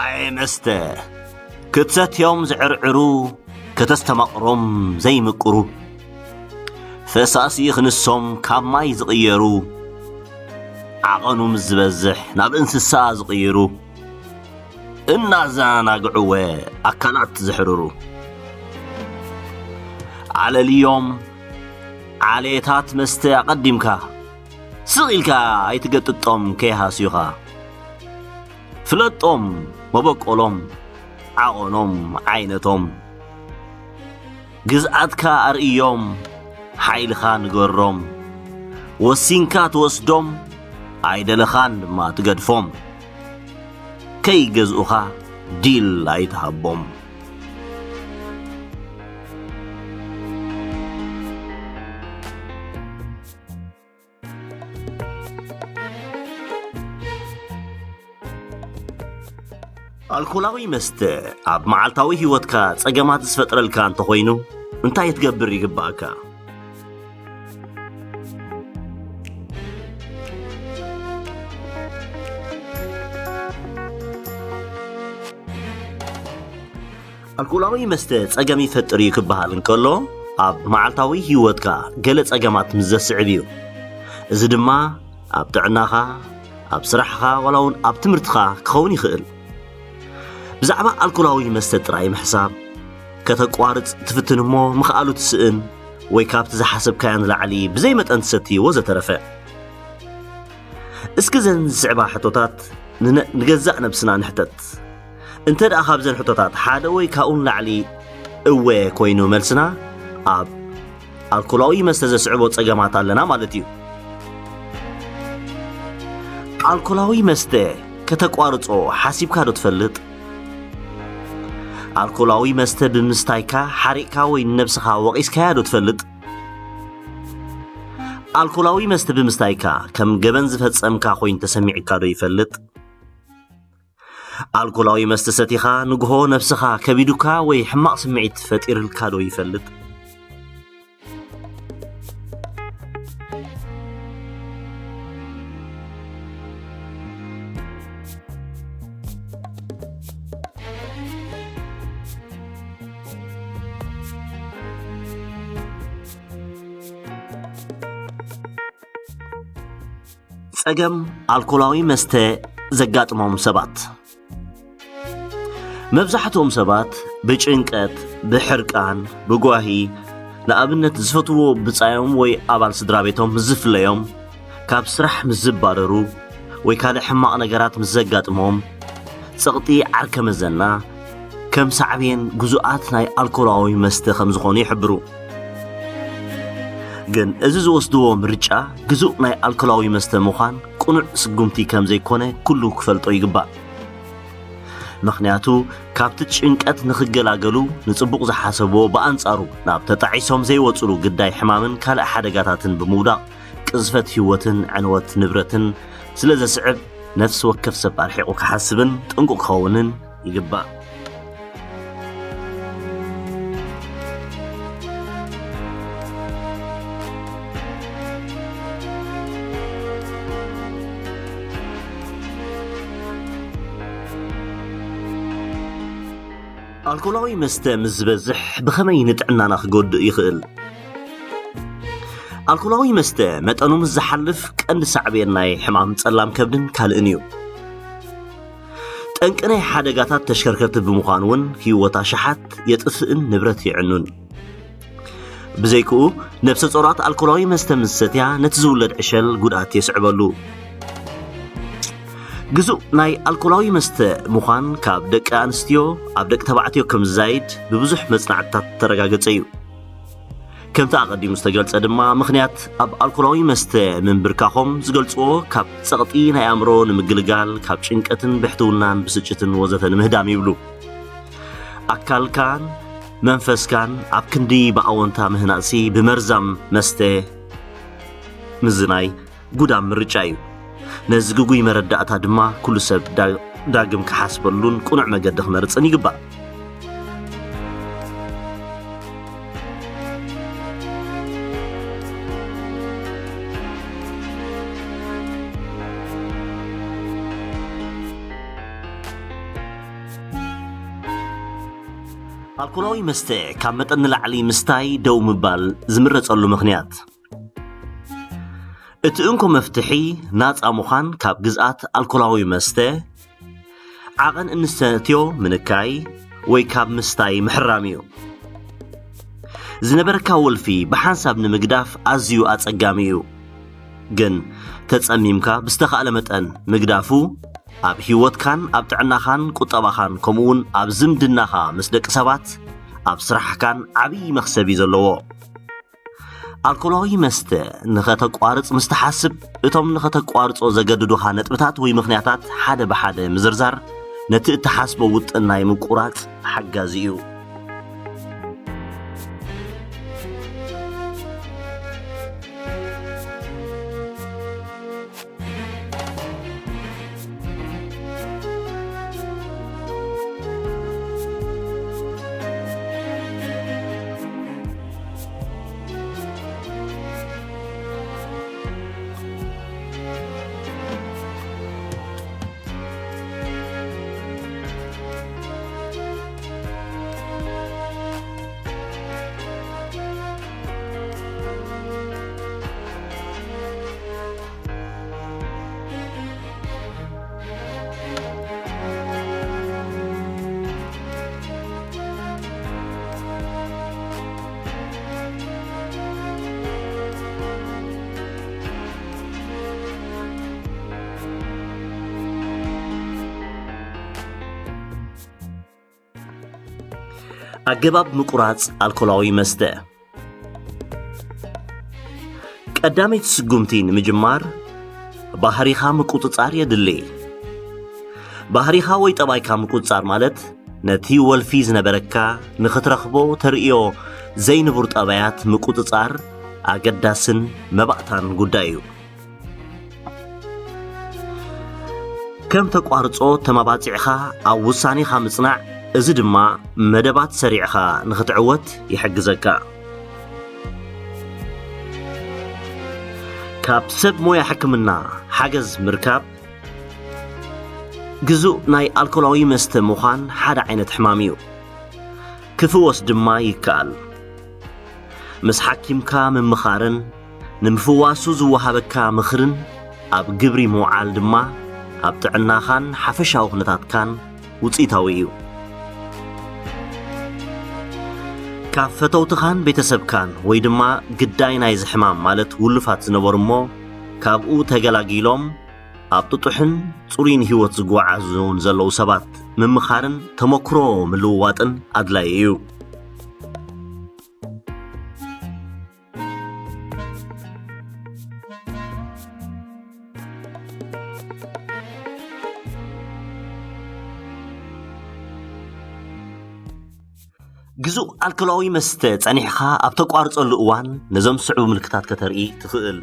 ኣየ መስተ፣ ክትሰትዮም ዝዕርዕሩ፣ ከተስተማቕሮም ዘይምቅሩ፣ ፈሳሲ ክንሶም ካብ ማይ ዝቕየሩ፣ ዓቐኑ ምስ ዝበዝሕ ናብ እንስሳ ዝቕይሩ፣ እናዘናግዕወ ኣካላት ዝሕርሩ፣ ኣለልዮም ዓሌታት መስተ ኣቐዲምካ፣ ስቕ ኢልካ ኣይትገጥጦም ከይሃስዩኻ። ፍለጦም መበቆሎም፣ ዓቐኖም፣ ዓይነቶም። ግዝኣትካ ኣርእዮም፣ ሓይልኻ ንገሮም። ወሲንካ ትወስዶም፣ ኣይደለኻን ድማ ትገድፎም። ከይገዝኡኻ ዲል ኣይትሃቦም። ኣልኮላዊ መስተ ኣብ መዓልታዊ ህይወትካ ጸገማት ዝፈጥረልካ እንተኾይኑ፣ እንታይ ክትገብር ይግባእካ? ኣልኮላዊ መስተ ጸገም ይፈጥር እዩ ክበሃል እንከሎ፣ ኣብ መዓልታዊ ህይወትካ ገለ ጸገማት ምስ ዘስዕብ እዩ። እዚ ድማ ኣብ ጥዕናኻ፣ ኣብ ስራሕኻ፣ ዋላ እውን ኣብ ትምህርትኻ ክኸውን ይኽእል። ብዛዕባ ኣልኮላዊ መስተ ጥራይ ምሕሳብ፣ ከተቋርጽ ትፍትን እሞ ምኽኣሉ ትስእን፣ ወይ ካብቲ ዝሓሰብካዮ ንላዕሊ ብዘይ መጠን ትሰቲ ወዘተረፈ። እስኪ ዘን ዝስዕባ ሕቶታት ንነ-፣ ንገዛእ ነብስና ንሕተት። እንተ ደኣ ካብዘን ሕቶታት ሓደ ወይ ካብኡ ንላዕሊ እወ ኮይኑ መልስና፣ ኣብ ኣልኮላዊ መስተ ዘስዕቦ ጸገማት ኣለና ማለት እዩ። ኣልኮላዊ መስተ ከተቋርጾ ሓሲብካ ዶ ትፈልጥ? ኣልኮላዊ መስተ ብምስታይካ ሓሪቕካ ወይ ንነብስኻ ወቒስካያ ዶ ትፈልጥ? ኣልኮላዊ መስተ ብምስታይካ ከም ገበን ዝፈጸምካ ኮይኑ ተሰሚዕካ ዶ ይፈልጥ? ኣልኮላዊ መስተ ሰቲኻ ንግሆ ነብስኻ ከቢዱካ ወይ ሕማቕ ስምዒት ፈጢርልካ ዶ ይፈልጥ? ጸገም ኣልኮላዊ መስተ ዘጋጥሞም ሰባት። መብዛሕትኦም ሰባት ብጭንቀት፣ ብሕርቃን፣ ብጓሂ፣ ንኣብነት ዝፈትዎ ብጻዮም ወይ ኣባል ስድራ ቤቶም ምስ ዝፍለዮም፣ ካብ ስራሕ ምስ ዝባረሩ፣ ወይ ካልእ ሕማቕ ነገራት ምስ ዘጋጥሞም፣ ጸቕጢ ዓርከ መዘና፣ ከም ሳዕቤን ግዙኣት ናይ ኣልኮላዊ መስተ ከም ዝኾኑ ይሕብሩ። ግን እዚ ዝወስድዎ ምርጫ ግዙእ ናይ ኣልኮላዊ መስተ ምዃን ቅኑዕ ስጉምቲ ከም ዘይኮነ ኩሉ ክፈልጦ ይግባእ። ምኽንያቱ ካብቲ ጭንቀት ንኽገላገሉ ንጽቡቕ ዝሓሰብዎ ብኣንጻሩ ናብ ተጣዒሶም ዘይወጽሉ ግዳይ ሕማምን ካልእ ሓደጋታትን ብምውዳቕ ቅዝፈት ህይወትን ዕንወት ንብረትን ስለ ዘስዕብ ነፍሲ ወከፍ ሰብ ኣርሒቑ ክሓስብን ጥንቁቕ ክኸውንን ይግባእ። ኣልኮላዊ መስተ ምስ ዝበዝሕ ብኸመይ ንጥዕናና ክጎድእ ይኽእል? ኣልኮላዊ መስተ መጠኑ ምስ ዝሓልፍ ቀንዲ ሳዕቤን ናይ ሕማም ጸላም ከብድን ካልእን እዩ። ጠንቂ ናይ ሓደጋታት ተሽከርከርቲ ብምዃን እውን ህይወት ኣሽሓት የጥፍእን ንብረት የዕኑን። ብዘይክኡ ነብሰ ጾራት ኣልኮላዊ መስተ ምስ ሰትያ ነቲ ዝውለድ ዕሸል ጉድኣት የስዕበሉ። ግዙእ ናይ ኣልኮላዊ መስተ ምዃን ካብ ደቂ ኣንስትዮ ኣብ ደቂ ተባዕትዮ ከም ዝዛይድ ብብዙሕ መጽናዕትታት ዝተረጋገጸ እዩ። ከምቲ ኣቐዲሙ ዝተገልጸ ድማ ምኽንያት ኣብ ኣልኮላዊ መስተ ምንብርካኾም ዝገልጽዎ ካብ ጸቕጢ ናይ ኣእምሮ ንምግልጋል ካብ ጭንቀትን ብሕትውናን ብስጭትን ወዘተ ንምህዳም ይብሉ። ኣካልካን መንፈስካን ኣብ ክንዲ ብኣወንታ ምህናጽሲ ብመርዛም መስተ ምዝናይ ጉዳም ምርጫ እዩ። ነዚ ግጉይ መረዳእታ ድማ ኩሉ ሰብ ዳ-፣ ዳግም ክሓስበሉን ቅኑዕ መገዲ ክመርጽን ይግባእ። ኣልኮላዊ መስተ ካብ መጠን ንላዕሊ ምስታይ ደው ምባል ዝምረጸሉ ምኽንያት። እቲ እንኮ መፍትሒ ናጻ ምዃን ካብ ግዝኣት ኣልኮላዊ መስተ፣ ዓቐን እንሰትዮ ምንካይ ወይ ካብ ምስታይ ምሕራም እዩ። ዝነበረካ ወልፊ ብሓንሳብ ንምግዳፍ ኣዝዩ ኣጸጋሚ እዩ። ግን ተጸሚምካ ብዝተኻእለ መጠን ምግዳፉ ኣብ ህይወትካን ኣብ ጥዕናኻን ቁጠባኻን ከምኡውን ኣብ ዝምድናኻ ምስ ደቂ ሰባት ኣብ ስራሕካን ዓብዪ መኽሰብ እዩ ዘለዎ። ኣልኮላዊ መስተ ንኸተቋርጽ ምስ ትሓስብ እቶም ንኸተቋርጾ ዘገድዱኻ ነጥብታት ወይ ምኽንያታት ሓደ ብሓደ ምዝርዛር ነቲ እትሓስቦ ውጥን ናይ ምቁራጽ ሓጋዚ እዩ። ኣገባብ ምቁራጽ ኣልኮላዊ መስተ። ቀዳመይቲ ስጉምቲ ንምጅማር ባህሪኻ ምቁጽጻር የድሊ። ባህሪኻ ወይ ጠባይካ ምቁጽጻር ማለት ነቲ ወልፊ ዝነበረካ ንኽትረኽቦ ተርእዮ ዘይንቡር ጠባያት ምቁጽጻር ኣገዳስን መባእታን ጉዳይ እዩ። ከም ተቋርጾ ተማባጺዕኻ ኣብ ውሳኔኻ ምጽናዕ፣ እዚ ድማ መደባት ሰሪዕኻ ንኽትዕወት ይሕግዘካ። ካብ ሰብ ሞያ ሕክምና ሓገዝ ምርካብ። ግዙእ ናይ ኣልኮላዊ መስተ ምዃን ሓደ ዓይነት ሕማም እዩ። ክፍወስ ድማ ይከኣል። ምስ ሓኪምካ ምምኻርን ንምፍዋሱ ዝወሃበካ ምኽርን ኣብ ግብሪ ምውዓል ድማ ኣብ ጥዕናኻን ሓፈሻዊ ኩነታትካን ውጽኢታዊ እዩ። ካብ ፈተውትኻን ቤተሰብካን ወይ ድማ ግዳይ ናይዚ ሕማም ማለት ውሉፋት ዝነበሩ እሞ ካብኡ ተገላጊሎም ኣብ ጥጡሕን ጽሩይን ህይወት ዝጓዓዙ ንዘለዉ ሰባት ምምኻርን ተመክሮ ምልውዋጥን ኣድላዪ እዩ። ግዙእ ኣልኮላዊ መስተ ጸኒሕኻ ኣብ ተቋርጸሉ እዋን ነዞም ዝስዕቡ ምልክታት ከተርኢ ትኽእል።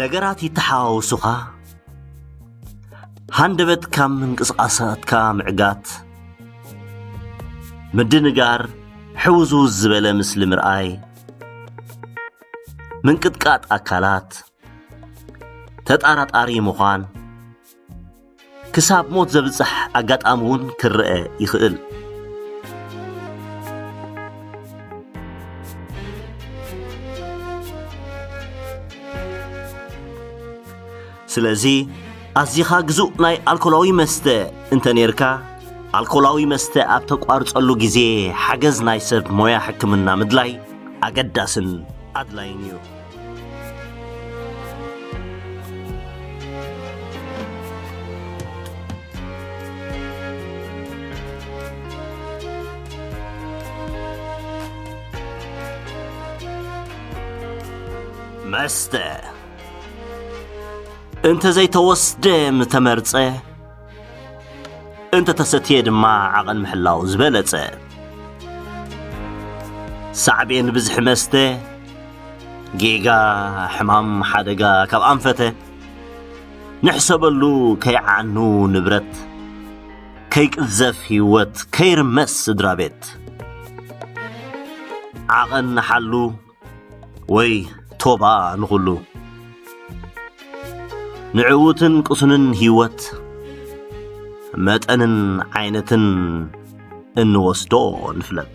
ነገራት ይተሓዋወሱኻ። ሃንደበት ካብ ምንቅስቓሳትካ ምዕጋት፣ ምድንጋር፣ ሕውዝውዝ ዝበለ ምስሊ ምርኣይ፣ ምንቅጥቃጥ ኣካላት፣ ተጣራጣሪ ምዃን፣ ክሳብ ሞት ዘብጽሕ ኣጋጣሚ እውን ክረአ ይኽእል። ስለዚ ኣዚኻ ግዙእ ናይ ኣልኮላዊ መስተ እንተ ኔርካ፣ ኣልኮላዊ መስተ ኣብ ተቋርጸሉ ግዜ ሓገዝ ናይ ሰብ ሞያ ሕክምና ምድላይ ኣገዳስን ኣድላይን እዩ። መስተ እንተ ዘይተወስደ ምተመርጸ፣ እንተ ተሰትየ ድማ ዓቐን ምሕላው ዝበለጸ። ሳዕቤን ብዝሒ መስተ፣ ጌጋ፣ ሕማም፣ ሓደጋ ካብ ኣንፈተ፣ ንሕሰበሉ ከይዓኑ ንብረት፣ ከይቅዘፍ ህይወት፣ ከይርመስ ስድራ ቤት። ዓቐን ንሓሉ ወይ ቶባ ንኹሉ። ንዕዉትን ቅሱንን ህይወት መጠንን ዓይነትን እንወስዶ ንፍለጥ።